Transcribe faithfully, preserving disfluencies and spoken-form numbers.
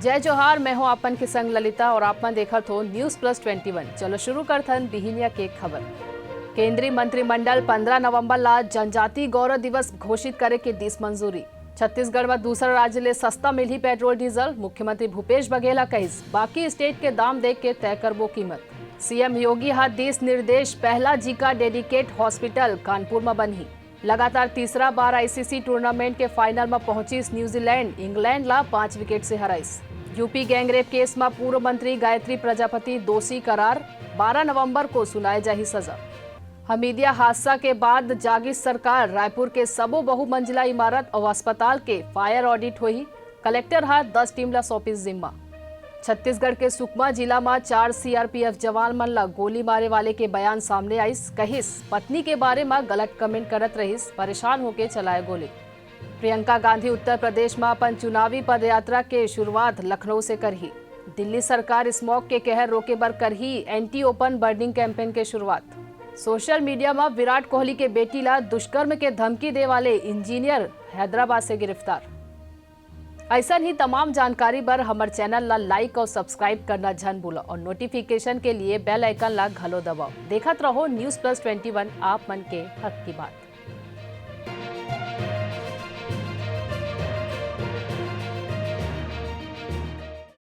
जय जोहार, मैं हूं आपन के संग ललिता और आप मन देखत हो News Plus Twenty One। चलो शुरू करथन बिहिनिया के खबर। केंद्रीय मंत्रिमंडल पंद्रह नवंबर ला जनजाति गौरव दिवस घोषित करे के दिस मंजूरी। छत्तीसगढ़ म दूसरा राज्य ले सस्ता मिलही पेट्रोल डीजल, मुख्यमंत्री भूपेश बघेल ह कहिस, बाकी स्टेट के दाम देख के तय करबो कीमत। सीएम योगी ह दिस निर्देश, पहला जीका डेडिकेट हॉस्पिटल कानपुर म बनही। लगातार तीसरा बार आईसीसी टूर्नामेंट के फाइनल म पहुंचिस न्यूजीलैंड, इंग्लैंड ला पांच विकेट से हराइस। यूपी गैंगरेप केस म पूर्व मंत्री गायत्री प्रजापति दोषी करार, बारह नवंबर को सुनाए जाही सजा। हमीदिया हादसा के बाद जागिस सरकार, रायपुर के सबो बहुमंजिला इमारत अउ अस्पताल के फायर ऑडिट होही। कलेक्टर ह दस टीम ला सौंपिस जिम्मा। छत्तीसगढ़ के सुकमा जिला म चार सीआरपीएफ जवान मन ला गोली मारे वाले के बयान सामने आइस, कहिस पत्नी के बारे म गलत कमेंट करत रहिस, परेशान होके चलाए गोली। प्रियंका गांधी उत्तर प्रदेश म अपन चुनावी पदयात्रा के शुरुआत लखनऊ से करही। दिल्ली सरकार स्मॉग के कहर रोके बर करही एंटी ओपन बर्निंग कैंपेन के शुरुआत। सोशल मीडिया म विराट कोहली के बेटी ला दुष्कर्म के धमकी दे वाले इंजीनियर हैदराबाद से गिरफ्तार। अइसन ही तमाम जानकारी बर हमर चैनल ला लाइक और सब्सक्राइब करना झन भूलो और नोटिफिकेशन के लिए बेल आइकन ला घलो दबाओ। देखत रहो News Plus Twenty One, आप मन के हक की बात।